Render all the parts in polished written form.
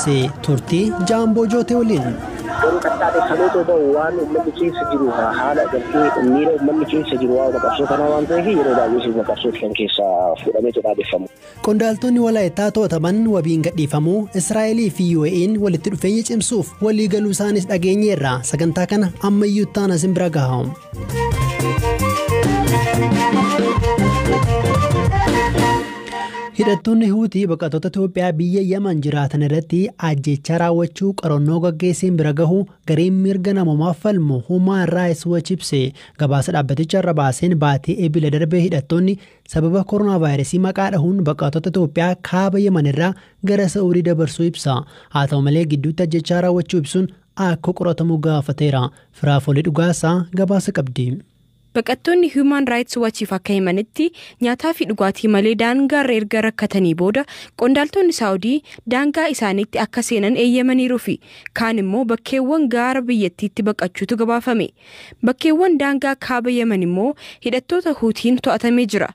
ibse turtii Jaamboo Jootee waliin. Garuu qaxxaadeffamee bahu waan uummanni keessa jiru haala agartee miira uummanni keessa jiru waan qabsoo kanaa waan ta'eef yeroo baay'ee sirna qabsooti kan keessaa fuudhamee jedhaadeffamu. Qondaaltonni Walaayittaa to'ataman wabiin gadhiifamuu Israa'elii fi UAE'n walitti dhufeenya cimsuuf walii galuu isaanis dhageenyeerra. Sagantaa kana ammayyuu taana isin bira gaha. Hidhattoonni Huutii baqattoota Itoophiyaa biyya Yaman jiraatan irratti ajjechaa raawwachuu qorannoo gaggeesseen bira gahu gareen mirga namoomaaf falmu Human Rights Watch ibse. Gabaasa dhaabbaticha irra baaseen baatee ebila darbee hidhattoonni sababa koronaa vaayirasii maqaa dhahuun baqattoota Itoophiyaa kaaba Yaman irraa gara Sa'uudii dabarsuu ibsa. Haa ta'u malee gidduutti ajjechaa raawwachuu ibsuun akka qoratamu gaafateera. Firaafoolii Dhugaasaa gabaasa qabdi. Baqattoonni Human Rights Watchiif akka himanitti nyaataa fi dhugaatii malee daangaarra erga rakkatanii booda qondaaltonni Saawudii daangaa isaaniitti akka seenan eeyyamaniiru fi kaan immoo bakkeewwan gaara biyyattiitti baqachuutu gabaafame. Bakkeewwan daangaa kaaba Yemen immoo hidhattoota Huutiin to'atamee jira.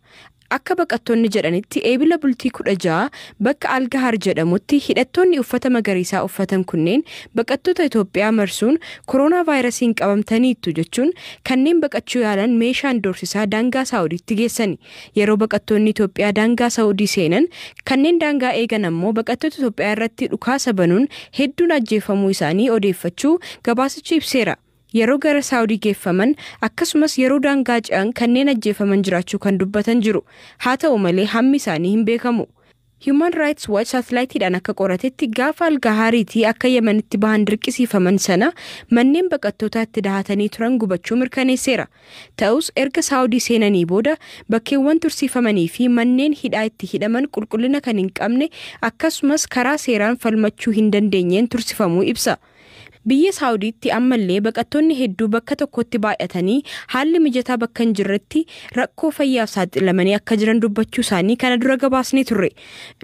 Akka baqattoonni jedhanitti eebila bultii 16 bakka Algahar jedhamutti hidhattoonni uffata magariisaa uffatan kunneen baqattoota Itoophiyaa marsuun koronaa vaayirasiin qabamtaniittu jechuun kanneen baqachuu yaalan meeshaan doorsisaa daangaa Saawudiitti geessani. Yeroo baqattoonni Itoophiyaa daangaa Saawudii seenan kanneen daangaa eegan ammoo baqattoota Itoophiyaa irratti dhukaasa banuun hedduun ajjeefamuu isaanii odeeffachuu gabaasichi ibseera. Yeroo gara Saawudii geeffaman akkasumas yeroo daangaa ce'an kanneen ajjeefaman jiraachuu kan dubbatan jiru. Haa ta'u malee hammi isaanii hin beekamu. Human Rights Watch saatalaayitiidhaan akka qoratetti gaafa Algahaariitii akka Yemenitti bahan dirqisiifaman sana manneen baqattootaatti dahatanii turan gubachuu mirkaneesseera. Ta'us erga Saawudii seenanii booda bakkeewwan tursiifamanii fi manneen hidhaa itti hidhaman qulqullina kan hin qabne akkasumas karaa seeraan falmachuu hin dandeenyeen tursifamuu ibsa. Biyya Saawudiitti ammallee baqattoonni hedduu bakka tokkotti baay'atanii haalli mijataa bakka hin jirretti rakkoo fayyaaf saaxilamanii akka jiran dubbachuu isaanii kana dura gabaasnee turre.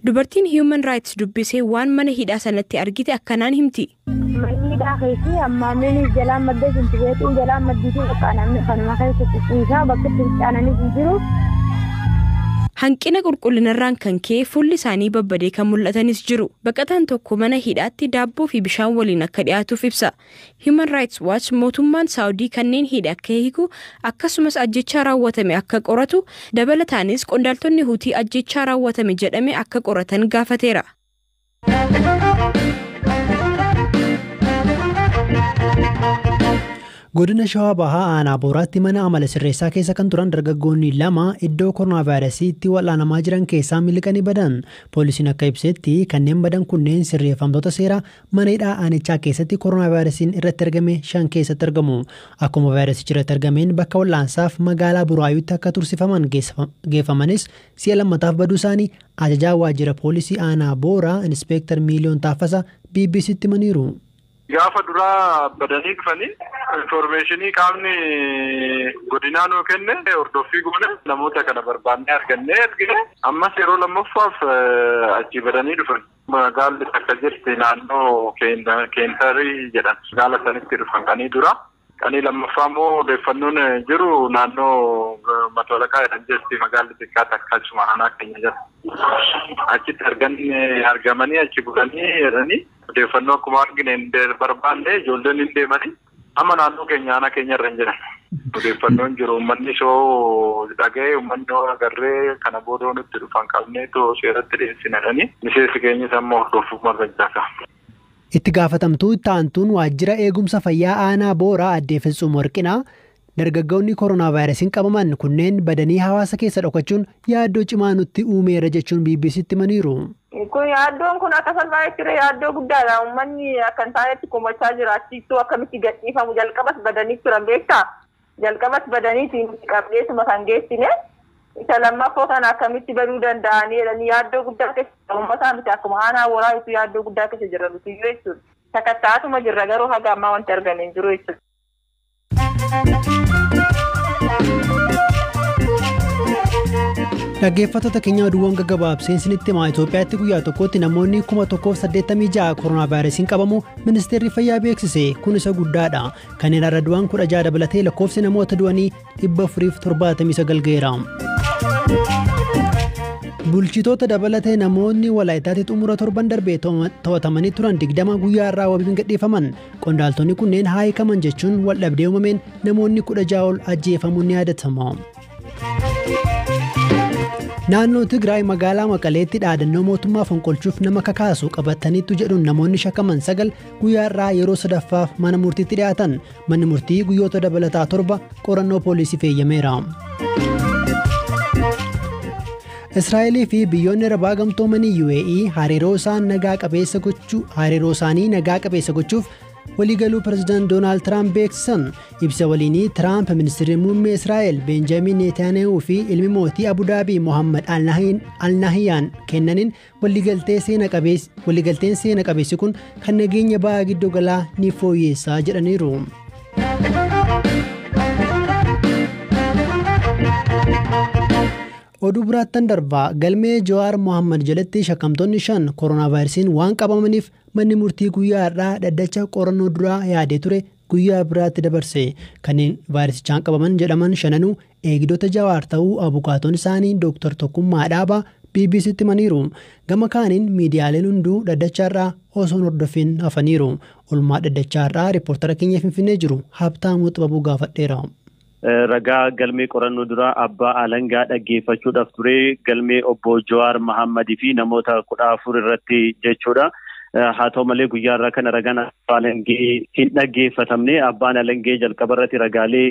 Dubartiin Human Rights dubbisee waan mana hidhaa sanatti argite akkanaan himti. Manni hidhaa keessi ammaameen jalaan madda sintibeetiin jalaan maddiitiin bakka namni kanuma keessatti ciisaa bakka itti fincaananii hin jiru. Hanqina qulqullinarraan kan ka'e fuulli isaanii babbadee kan mul'atanis jiru. Baqataan tokko mana hidhaatti daabboo fi bishaan waliin akka dhiyaatuuf ibsa. Human Rights Watch mootummaan Saawudii kanneen hidhe akka hiiku akkasumas ajjechaa raawwatame akka qoratu dabalataanis qondaaltonni Huutii ajjechaa raawwatame jedhame akka qoratan gaafateera. Godina Shawaa Bahaa Aanaa Booraatti mana amala sirreessaa keessa kan turan dargaggoonni lama iddoo koronaa vaayirasiitti wal'aanamaa jiran keessaa miliqanii badan. Poolisiin akka ibsetti kanneen badan kunneen sirreeffamtoota seeraa mana hidhaa aanichaa keessatti koronaa vaayirasiin irratti argame 5 keessatti argamu. Akkuma vaayirasichi irratti argameen bakka wal'aansaaf magaalaa Buraayuutti akka tursifaman geeffamanis si'a lammataaf baduu isaanii ajajaa waajjira poolisii Aanaa Booraa Inspeektar Miiliyoon Taaffasaa BBCtti himaniiru. Gaafa duraa badanii dhufanii infoormeeshinii qaamni godinaa nuu kenne hordoffii goone namoota kana barbaannee argannee argine ammas yeroo lammaffaaf achi badanii dhufan. Magaalli takka jirti naannoo Keentarii jedhan magaala sanitti dhufan qanii dura. Qanii lammaffaa immoo odeeffannoon jiru naannoo Matolaqaa jedhan jirti magaalli xiqqaa takka achuma aanaa keenya jira. Achitti argamanii achi bulanii jedhanii odeeffannoo akkuma argine hin barbaanne ijoolleen hin deemanii amma naannoo keenya aanaa keenya irra hin jiran. Odeeffannoon jiru uummanni soo dhaga'ee uummanni yoo agarree kana booda nutti dhufan qabneetoo seeratti dhiyeessinadhanii miseensi keenyas amma hordofuuf margachaa qaba. Itti gaafatamtuu itti aantuun waajjira eegumsa fayyaa Aanaa Booraa Addee Fitsum Warqinaa dargaggoonni koronaa vaayirasiin qabaman kunneen badanii hawaasa keessa dhokachuun yaaddoo cimaa nutti uumeera jechuun BBCtti himaniiru. Kun yaaddoon kun akka salphaa jechuudha yaaddoo guddaadha. Uummanni akka hin taanetti komachaa jira. Achittuu akkamitti gadhiifamu jalqabas badanii turan beektaa? Jalqabas badaniitiin qabneetuma kan geessine. Isa lammaffoo kana akkamitti baduu danda'anii jedhanii yaaddoo guddaa keessa uummataa miti akkuma aanaa Booraa itti yaaddoo guddaa keessa jira nuti jechuudha. Sakatta'atuma jirra garuu haga ammaa wanti argame hin jiru jechuudha. Dhaggeeffattoota keenya oduuwwan gaggabaabseen isinitti himaa. Itoophiyaatti guyyaa tokkotti namoonni 1086 koronaa vaayirasiin qabamu ministeerri fayyaa beeksise. Kun isa guddaadha. Kanneen har'a du'an 16 dabalatee lakkoofsi namoota du'anii 479 ga'eera. Bulchitoota dabalatee namoonni Walaayitaatti xumura torban darbee to'atamanii turan 20 guyyaa irraa wabiin gadhiifaman. Qondaaltonni kunneen haa hiikaman jechuun wal dhabdee uumameen namoonni 16 ol ajjeefamuun ni yaadatama. Naannoo Tigraay magaalaa Maqaleetti dhaadannoo mootummaa fonqolchuuf nama kakaasu qabataniitu jedhuun namoonni shakkaman 9 guyyaa irraa yeroo sadaffaaf mana murtiitti dhiyaatan. Manni murtii guyyoota dabalataa 7 qorannoo poolisiif eeyyameera. Israa'elii fi biyyoonni Arabaa gamtoomanii UAE hariiroo isaanii nagaa qabeessa gochuuf waliigaluu pirezidaant Doonaald Tiraamp beeksisan. Ibsa waliinii Tiraamp ministeerri muummee Israa'el Beenjaamin Netanyaahuu fi ilmi mootii Abudaabii Mohammad Al-Nahiyaan kennaniin waliigalteen seena qabeessi kun kan nageenya bahaa giddu galaa ni fooyyessaa jedhaniiru. Oduu biraattan darbaa galmee Jawaar Mohammad jalatti shakkamtoonni 5 kooronaavaayirasiin waan qabamaniif manni murtii guyyaa har'aa dhaddacha qorannoo duraa yaadee ture guyyaa biraatti dabarse. Kanneen vaayirasichaan qabaman jedhaman shananuu eegdota Jawaar ta'uu abukaatoon isaanii Dooktar Tokkummaa Dhaabaa BBCtti himaniiru. Gama kaaniin miidiyaaleen hunduu dhaddacha har'aa osoo hin hordofin hafaniiru. Olmaa dhaddacha har'aa riippoortara keenya Finfinnee jiru Habtaamuu Xibabuu gaafadheera. Ragaa galmee qorannoo duraa abbaa alangaa dhaggeeffachuudhaaf ture galmee obbo Jawaar Mahammadii fi namoota 14 irratti jechuudha. Haa ta'u malee guyyaa irraa kana ragaan abbaa alangee hin dhaggeeffatamne. Abbaan alangee jalqaba irratti ragaalee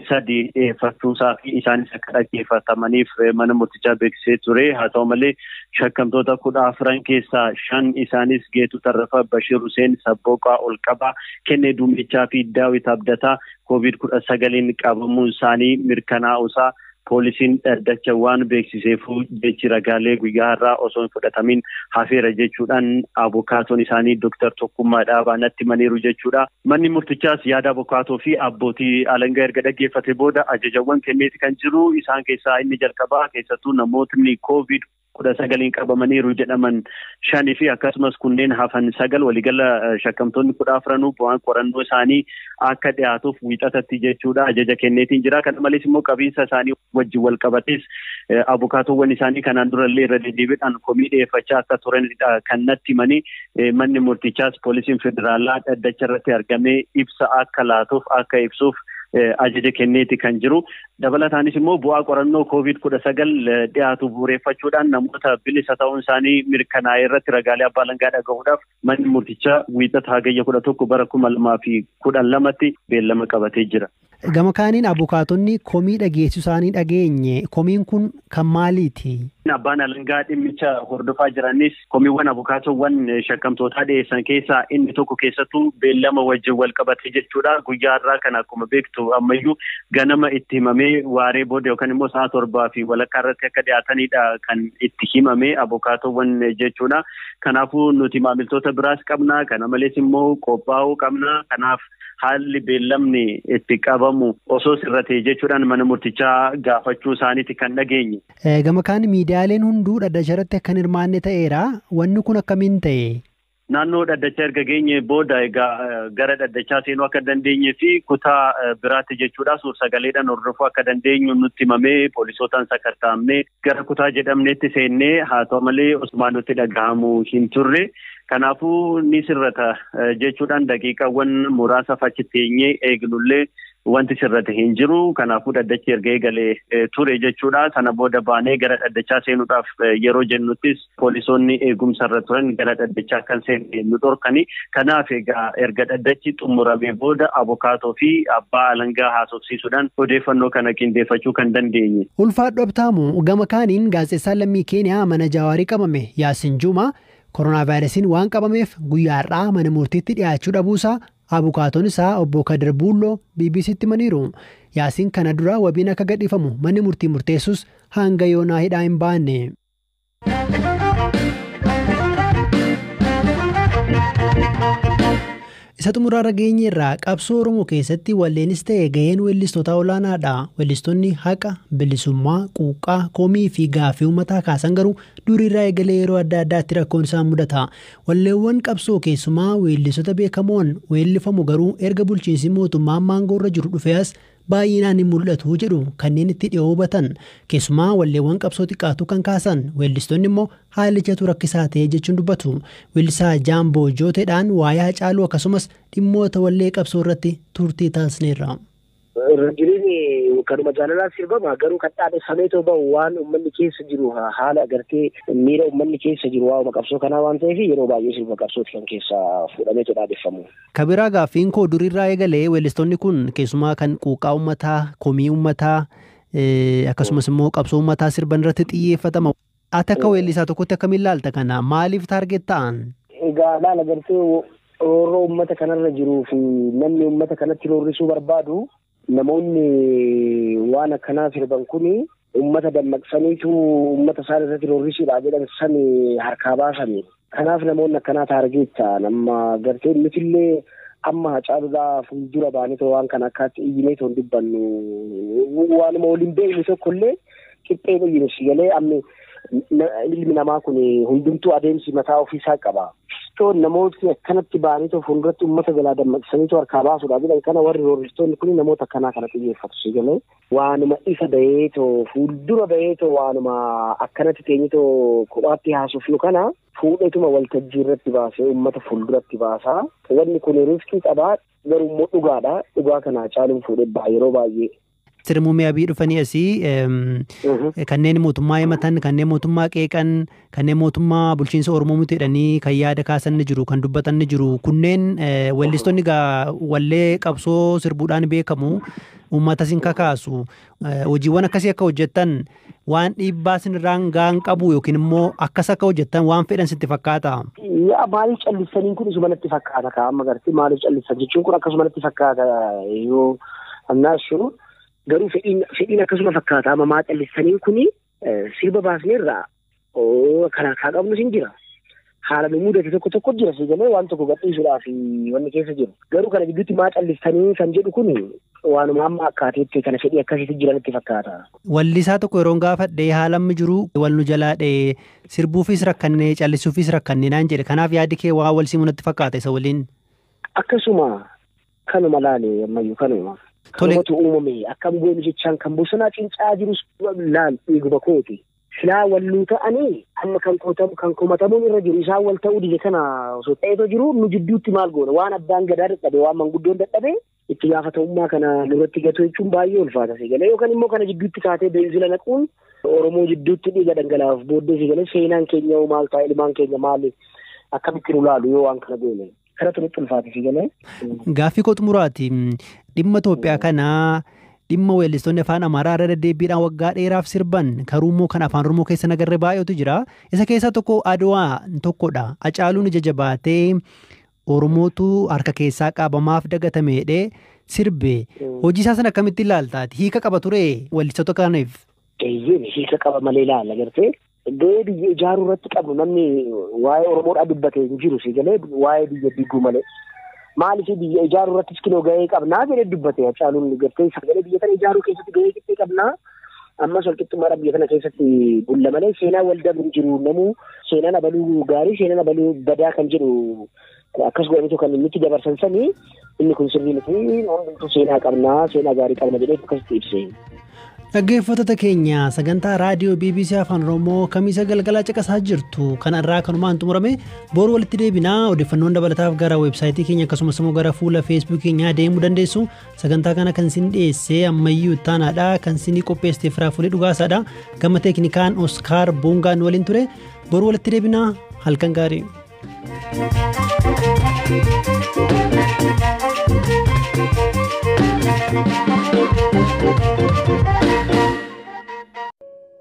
3 dhiyeeffachuusaa fi isaanis akka dhaggeeffatamaniif mana murtichaa beeksisee ture. Haa ta'u malee shakkamtoota 14 keessaa 5 isaanis Geetuu Tarrafaa, Bashir Hussein, Sabbooqaa Olqabaa, Kennee Duumichaa fi Daawit Abdataa COVID-19 qabamuun isaanii mirkanaa'uusaa poolisiin dhaddacha waan beeksiseefuu jechi ragaalee guyyaa har'aa osoo hin fudhatamin hafeera jechuudhaan abukaatoon isaanii Dooktar Tokkummaa Dhaabaa natti himaniiru jechuudha. Manni murtichaas yaada abukaatoo fi abbootii alangaa erga dhaggeeffate booda ajajawwan kenneeti kan jiru. Isaan keessaa inni jalqabaa keessattuu namootni COVID-19 qabamaniiru jedhaman 5 fi akkasumas kunneen hafan 9 waliigala shakkamtoonni 14 bu'aan qorannoo isaanii akka dhiyaatuuf wiixatatti jechuudha ajaja kenneetiin jira. Kana malees immoo qabiinsa isaanii wajjin wal qabates abukaatoowwan isaanii kanaan durallee irra deddeebiidhaan komii dhiyeeffachaa akka turanidha kan natti himanii. Manni murtichaas poolisiin federaalaa dhaddacha irratti argamee ibsa akka laatuuf akka ibsuuf ajaja kenneeti kan jiru. Dabalataanis immoo bu'aa qorannoo COVID-19 dhiyaatu bu'uureffachuudhaan namoota bilisa ta'uun isaanii mirkanaa'e irratti ragaalee abbaa alangaa dhagahuudhaaf manni murtichaa wiixata hagayya 11 bara 2012tti beellama qabatee jira. Gama kaaniin abukaatonni komii dhageessuu isaanii dhageenye. Komiin kun kan maaliiti? Abbaan alangaa dhimmicha hordofaa jiranis komiiwwan abukaatowwan shakkamtootaa dhiyeessan keessaa inni tokko keessattuu beellama wajjin wal qabate jechuudha. Guyyaa har'aa kana akkuma beektu ammayyuu ganama itti himamee waaree booda yookaan immoo sa'a 7:15 irratti akka dhiyaatanidha kan itti himame abukaatowwan jechuudha. Kanaafuu nuti maamiltoota biraas qabna. Kana malees immoo qophaa'uu qabna. Kanaaf haalli beellamni itti qabamu osoo sirratee jechuudhaan mana murtichaa gaafachuu isaaniiti kan dhageenye. Gama kaan miidiyaaleen hunduu dhaddacha irratti akka hin hirmaanne ta'eera. Wanni kun akkamiin ta'e? Naannoo dhaddacha erga geenye booda egaa gara dhaddachaa seenuu akka dandeenye fi kutaa biraatti jechuudha suur-sagaleedhaan hordofuu akka dandeenyu nutti himamee poolisootaan sakatta'amnee gara kutaa jedhamneetti seennee haa ta'u malee osumaa nutti dhagahamu hin turre. Kanaafuu ni sirrata jechuudhaan daqiiqaawwan muraasaaf achi teenyee eegnullee wanti sirrate hin jiru. Kanaafuu dhaddachi erga eegalee ture jechuudha. Sana booda baanee gara dhaddachaa seenuudhaaf yeroo jennuttis poolisoonni eegumsa irra turan gara dhaddachaa kan seenne nu dhorkani. Kanaaf egaa erga dhaddachi xumuramee booda abukaatoo fi abbaa alangaa haasofsiisuudhaan odeeffannoo kana qindeeffachuu kan dandeenye. Ulfaadhu Abtaamu gama kaaniin gaazexeessaan lammii Keeniyaa mana Jawaarii qabame Yaasin Juumaa kooronaavaayirasiin waan qabameef guyyaa har'aa mana murtiitti dhiyaachuu dhabuusaa abukaatoon isaa obbo Kadir Buulloo BBCtti himaniiru. Yaasiin kana dura wabiin akka gadhiifamu manni murtii murteessus hanga yoonaa hidhaa hin baanne. Isa xumuraarra geenye irraa qabsoo Oromoo keessatti walleenis ta'e gaheen weellistootaa olaanaadha. Weellistoonni haqa, bilisummaa, quuqqaa, komii fi gaaffii uummataa kaasan garuu duriirraa eegalee yeroo adda addaatti rakkoon isaan mudata. Walleewwan qabsoo keessumaa weellistoota beekamoon weellifamu garuu erga bulchiinsi mootummaa maangoorra jiru dhufee as baay'inaan hin mul'atu jedhu kanneen itti dhiyoo hubatan. Keessumaa walleewwan qabsoo xiqqaatu kan kaasan weellistoonni immoo haalichatu rakkisaa ta'e jechuun dubbatu. Weellisaa Jaamboo Jooteedhaan waa'ee Hacaaluu akkasumas dhimmoota wallee qabsoo irratti turtii taasisneerra. Irra jireenyi kanuma jaalalaa sirbama garuu kan dhaadheffameetoo bahu waan uummanni keessa jiru haala agartee miira uummanni keessa jiru waa'uma qabsoo kanaa waan ta'eef yeroo baay'ee sirba qabsooti kan keessa fuudhameetoo dhaadheffamu. Kabiraa gaaffiin koo durirraa eegalee weellistoonni kun keessumaa kan quuqqaa uummataa, komii uummataa akkasumas immoo qabsoo uummataa sirban irratti xiyyeeffatama. Ati akka weellisaa tokkotti akkamiin ilaalta kana? Maaliif target ta'an? Egaa laala gartee roorroo uummata kanarra jiruu fi namni uummata kanatti roorrisuu barbaadu namoonni waan akkanaa sirban kun uummata dammaqsaniitu uummata isaan irratti roorrisuudha jedhan san harkaa baasan. Kanaaf namoonni akkanaa target ta'an amma gartee nutillee amma Hacaaluudhaa fuuldura baanetoo waan kana akkaatti iyyineetoo hin dubbannu waanuma waliin beeknu tokkollee qixxeen iyyinu si galee ammi ilmi namaa kun hundumtuu adeemsi mataa ofiisaa qaba. Namootni akkanatti ba'aniitoo fuulduratti uummata jalaa dammaqsaniitoo harkaa baasuudha jedhan kana warri roorristoonni kun namoota akkanaa kana xiyyeeffatu si galee waanuma ifa baheetoo fuuldura baheetoo waanuma akkanatti teenyitoo kophaatti haasofnu kana fuudheetuma waltajjii irratti baasee uummata fuulduratti baasaa. Wanni kun riskii qabaa garuu immoo dhugaadha. Dhugaa kana Hacaaluun fuudhee baha yeroo baay'ee. Ministeerri Muummee Abiy dhufanii asii kanneen mootummaa himatan, kanneen mootummaa qeeqan, kanneen mootummaa bulchiinsa Oromoo miti jedhanii kan yaada kaasan ni jiru, kan dubbatan ni jiru. Kunneen weellistoonni wallee qabsoo sirbuudhaan beekamu uummata sin kakaasu. Hojiiwwan akkasii akka hojjettan waan dhiibbaa sinirraan gahan qabu yookiin immoo akkas akka hojjettan waan fedhan sitti fakkaata. Yaa maaliif callisaniin kun isuma natti fakkaata kaa amma gartee maaliif callisan jechuun kun akkasuma natti fakkaata yoo amnaashu garuu fedhiin akkasuma fakkaata amma maa callisaniin kun sirba baasneerra kan harkaa qabnu sin jira. Haala nu mudate tokko tokko jira si galee waan tokko gadhiisuudhaaf wanni keessa jiru. Garuu kana gidduutti maa callistanii kan jedhu kun waanuma amma akkaateetti kana fedhii akkasiitti jiranitti fakkaata. Wallisaa tokko yeroon gaafadhee haala amma jiru wal nu jalaa dha'ee sirbuufis rakkannee callisuufis rakkannee naan jedhe. Kanaaf yaadi kee waa wal simuu natti fakkaata isa waliin. Akkasuma kanuma laale ammayyuu kanuma. Kanumatu uumame akkam goonu jechaan kan bosonaa cincaa jirus laal dhiiguma kooti. Silaa walluu ta'anii amma kan komatamuun irra jiru isaan wal ta'uu dide kana osoo ta'eetoo jiru nu jidduutti maal goona waan abbaan gadaa dadhabe waan manguddoon dadhabe itti gaafatamummaa kana nurratti gatu jechuun baay'ee ulfaata si galee yookaan immoo kana jidduutti kaatee beenzila naquun Oromoo jidduutti dhiiga dhangalaaf booddee si galee seenaan keenya maal ta'a ilmaan keenya maal akkamitti nu laalu yoo waan kana goone kanatu nutti ulfaata si galee. Gaaffii koo xumuraati dhimma Itoophiyaa kanaa dhimma weellistoonni afaan Amaaraa irra deddeebiidhaan waggaa dheeraaf sirban karuu immoo kan afaan Oromoo keessa nagarre baay'eetu jira. Isa keessaa tokko Adwaa tokkodha. Hacaaluun ija jabaatee Oromootu harka keessaa qabamaaf dagatame jedhee sirbe. Hojii isaa sana akkamitti ilaaltaati? Hiika qaba ture weellistoota kanaaf? Eeyyeen hiika qaba malee ilaala gartee. Gahee biyya ijaaruu irratti qabnu namni waa'ee Oromoodhaa dubbatee hin jiru si galee waa'ee biyya diiguu malee. Maaliif biyya ijaaruu irrattis kinoo gahee qabnaa jedhee dubbate Hacaaluun gartee sagalee biyya kana ijaaruu keessatti gahee qixxee qabnaa ammas walqixxummaadhaan biyya kana keessatti bulla malee seenaa wal dabru hin jiru namuu seenaan abaluu gaarii seenaan abaluu badaa kan jedhu akkas godhaniitu kan inni itti dabarsan sanii inni kun sirrii miti hundumtuu seenaa qabnaa seenaa gaarii qabna jedhee akkasitti ibse. Dhaggeeffattoota keenya sagantaa raadiyoo BBC Afaan Oromoo kamiisa galgalaa caqasaa jirtu kana irraa kanumaan xumurame boru walitti deebinaa odeeffannoon dabalataaf gara weebsaayitii keenya akkasumas immoo gara fuula feesbuuk keenyaa deemuu dandeessu. Sagantaa kana kan isin dhiyeesse Ammayyuu Ittaanaadha kan isin qopheessite Firaafulee Dhugaasaadha gama teeknikaan Oskaar Boongaan waliin ture boru walitti deebinaa halkan gaarii.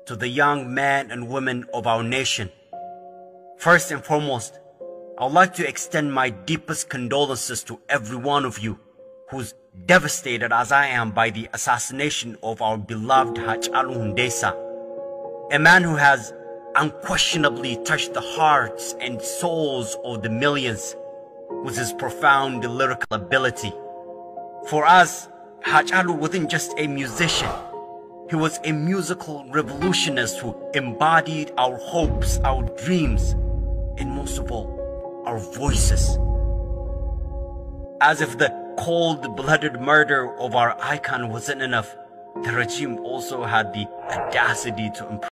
To the young men and women of our nation. First and foremost, I would like to extend my deepest condolences to every one of you who's devastated as I am by the assassination of our beloved Hachalu Hundessa, a man who has unquestionably touched the hearts and souls of the millions with his profound lyrical ability. For us, Hachalu wasn't just a musician. He was a musical revolutionist who embodied our hopes, our dreams, and most of all, our voices. As if the cold-blooded murder of our icon wasn't enough, the regime also had the audacity to improve